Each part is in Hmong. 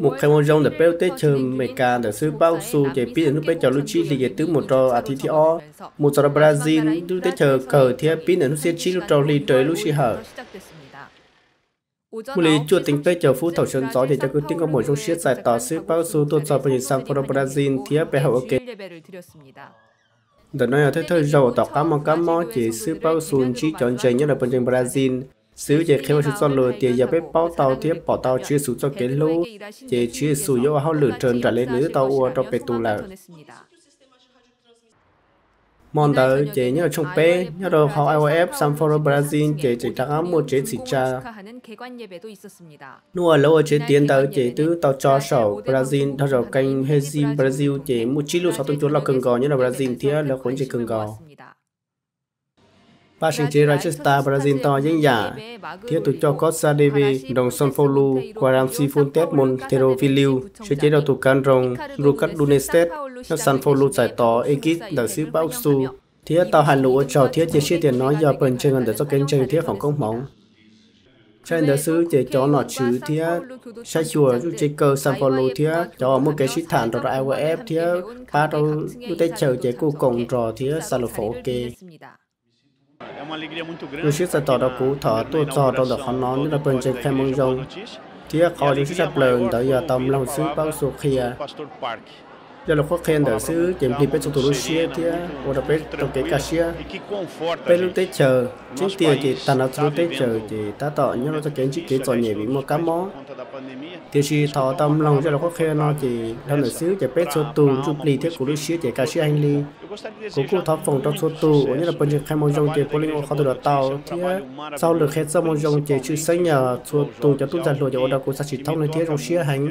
Mus qhia moo zoo ntawm peb lub teb chaws Amelikas ntawm xib hwb Pab Ub Xu ces pib ntawm hnub peb caug lub tsib hli ces twb mus rau as thiv thib ob, mus txog rau Brazil lub teb chaws kawg thiab pib ntawm hnub xiab tsib lub rau hli raws ib lub sij hawm. Muaj li cuaj teev peb caug feeb thaum sawv ntxov ces cov kwv tij nkauj muam zoo siab txais tos xib hwb Pab Ub Xu tuaj txog pawg ntseeg São Paulo Brazil thiab pe hawm ua ke. Ntawm no yog thawj thawj zaug uas tom qab mob kab mob ces xib hwb Pab Ub Xu ntsib cov ntseeg nyob rau pawg ntseeg Brazil. Xib hwb ces qhia Vajtswv txoj lus tias yog peb paub tau thiab pom tau Tswv Yexus txoj kev hlub, ces Tswv Yexus yuav ua hauj lwm raws nraim li nws twb tau ua rau Petus lawm. Hmo ntawd ces nyob rau tshooj peb nyob rau hauv I O F São Paulo Brazil ces tseem rov qab muaj tsev txhim tsa. Hnub uas lawv ua tsev tiav ntawd ces twb tau tso saum Brazil dhau saum keeb Rede Brazil ces muaj tsib lub xov tooj cua loj kawg nkaus nyob rau Brazil thiab lawv quav ntsej kawg nkaus. Pab seev tsev Rede Star Brazil tau yeeb yam, thiab tus coj Costa Deve nroog São Paulo, Guaraci Fontes Monteiro Filho, seev tsev rau tus kav nroog Lucas Dunes Tete nyob São Paulo txais tos ekib ntawm xib hwb Pab Ub Xu, thiab tau hais lus ua tsaug thiab cia siab tias nov yog pawg ntseeg los ntawm txoj kev ntseeg thiab foom koob hmoov. Tshaj li ntawd xwb ces cov nom tswv thiab saib xyuas zuj tsev kaw São Paulo thiab cov uas muaj kev sib tham nrog rau I O F thiab pab rau lub teb chaws ces kuj koom nrog thiab xa lus foom ua ke. Zoo siab txais tos rau kuv thaum tuaj txog rau ntawm qhov no nyob rau pawg ntseeg qhia moo zoo, thiab qhov zoo siab tshaj plaws ntawd yog tau mloog xib hwb Pab Ub Xu qhia. Zaj lus qhuab qhia ntawm xib hwb ces nplig peb txhua tus lub siab thiab ua rau peb tau kev kaj siab. Peb lub teb chaws tseeb tiag ces tag nrho txhua lub teb chaws ces tab tom nyob rau txoj kev ntsib kev txom nyem vim muaj kab mob. Tiam sis thaum tau mloog zaj lus qhuab qhia no ces dhau ntawm xib hwb ces peb txhua tus ntsuj plig thiab kuv lub siab ces kaj siab heev li. Kuv kuj thov foom rau txhua tus uas nyob rau pawg ntseeg qhia moo zoo ces puav leej ua qhov twg los tau thiab txoj hauj lwm qhia txoj moo zoo ces tshwj xeeb yog txhua tus cov tub ntxhais hluas ces ua rau kuv xav tsis thoob li thiab zoo siab heev.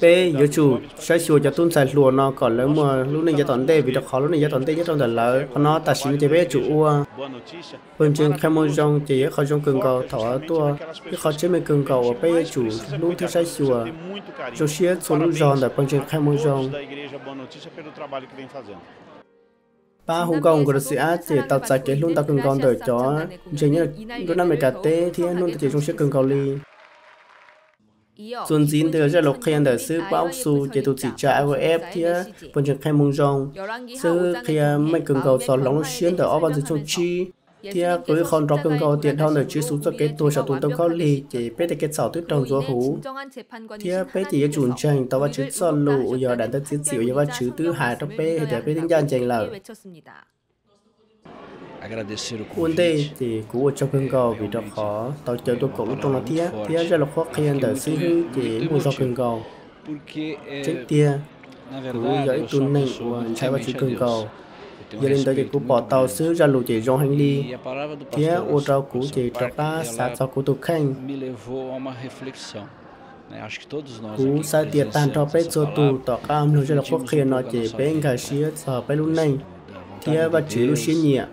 Peb yuav tsum saib xyuas cov tub ntxhais hluas no kom lawv muaj lub neej yav tom ntej vim rau qhov lub neej yav tom ntej nyob rau ntawm lawv. Qhov no tam sim no ces peb yuav tsum ua. Pawg ntseeg qhia moo zoo ces yog ib qho zoo kawg nkaus thaum tuaj, ib qho tseeb meej kawg nkaus uas peb yuav tsum hlub thiab saib xyuas. Zoo siab txhua lub zog ntawm pawg ntseeg qhia moo zoo. Pab hu nkauj Gracia ces tau txais kev hlub ntau kawg nkaus ntawm cov ntseeg nyob nruab nrab Amelikas teb thiab hnub ntawd ces zoo siab kawg nkaus li. Txuas ntxiv ntawm zaj lus qhia ntawm xib hwb Pab Ub Xu ces tus txhim tsa I O F thiab pawg ntseeg qhia moo zoo, xib hwb qhia meej kawg nkaus txog hloov lub siab ntawm ob vaj ntxwv tshooj tsib, thiab qw ib qho nrov kawg nkaus tias dhau ntawm Tswv Yexus txoj kev tuag saum tus ntoo khaub lig ces peb tej kev txhaum twb raug ntxuav huv, thiab peb ces yuav tsum ntseeg tau Vajtswv txoj lus uas yog daim ntawv txiav txim uas yog Vajtswv twb hais rau peb hais tias peb twb ncaj ncees lawm. Ua ntej ces kuv ua tsaug kawg nkaus vim rau qhov tau caw tuaj koom lub rooj no thiab, thiab zaj lus qhuab qhia ntawm xib hwb ces muaj zog kawg nkaus. Tseeb tiag, kuv yog ib tug neeg uas ntshai Vajtswv kawg nkaus, yog li ntawd ces kuv pom tau xib hwb zaj lus ces zoo heev li, thiab ua rau kuv ces rov qab xav txog kuv tus kheej. Kuv xav tias tag nrho peb txhua tus tom qab mloog zaj lus qhuab qhia no ces peb nkag siab txog peb lub neej thiab Vajtswv lub siab nyiam,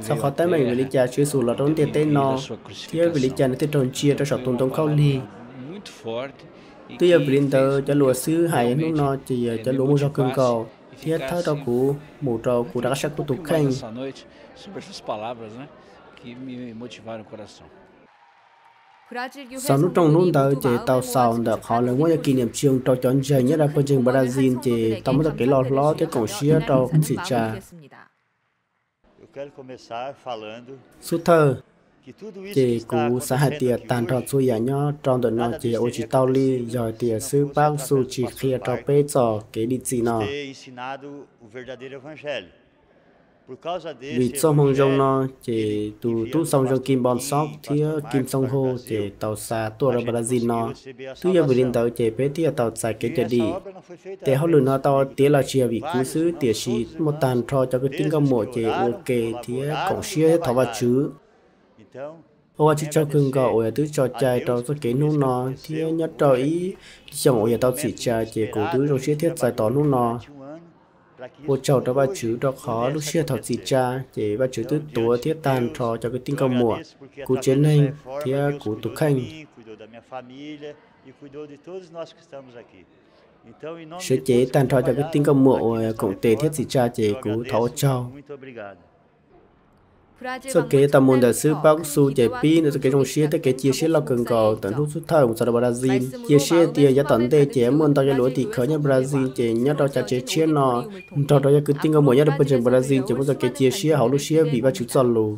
txog qhov teeb meem vim li cas Tswv Yexus los rau lub ntiaj teb no, thiab vim li cas nws thiaj raug ntsia rau saum tus ntoo khaub lig. Twb yog vim li ntawd cov lus xib hwb hais hnub no ces yog cov lus muaj zog kawg nkaus thiab thawb rau kuv mus rau kuv rov qab saib kuv tus kheej. Xaus lub rooj hlub ntawd ces tau xaus ntawm qhov lawv muab yog kis niam tsis yoog rau cov ntseeg nyob rau pawg ntseeg Brazil ces tau muab txoj kev loj hlob thiab koom siab rau txhim tsa. Xub thawj, ces kuv xav hais tias tag nrho txhua yam nyob rau ntawm no ces yog ua tsis tau li yog hais tias xib hwb Pab Xu tsis qhia rau peb txoj kev dim txim no. Vim txoj hmoo zoo no ces tus tub xaa zoo Kim Bong Sok thiab Kim Song Ho ces tau xa tuaj rau Brazil no. Twb yog vim li ntawd ces peb thiaj tau txais kev cawm dim. Tes hauj lwm no tau tiav los tsis yog vim kuv xwb tiam sis muaj tag nrho cov kwv tij nkauj muam ces ua ke thiab koom siab thiab thov Vajtswv. Ua Vajtswv tsaug kawg nkaus uas twb tso cai rau txoj kev hnub no thiab nyob rau ib xyoos uas yog tau txhim tsa ces kuv twb zoo siab thiab txais tos hnub no. Ua tsaug rau Vajtswv rau qhov lub sij hawm thaum txhim tsa ces Vajtswv twb tuav thiab tag nrho cov kwv tij nkauj muam, kuv tsev neeg thiab kuv tus kheej. Sawv cev tag nrho cov kwv tij nkauj muam uas koom tes thiab txhim tsa ces kuv thov ua tsaug. Txoj kev tau mus ntawm xib hwb Pablo Kuxu ces pib nws txoj kev zoo siab thiab kev cia siab loj kawg nkaus ntawm hnub xub thawj mus txog rau Brazil. Cia siab tias yav tom ntej ces muaj ntau yam luag tiv khawv nyob Brazil ces nyob rau cov tsev tshiab no nrog rau cov kwv tij nkauj muam nyob rau pawg ntseeg Brazil ces muaj txoj kev cia siab hauv lub siab vim Vajtswv txoj lus.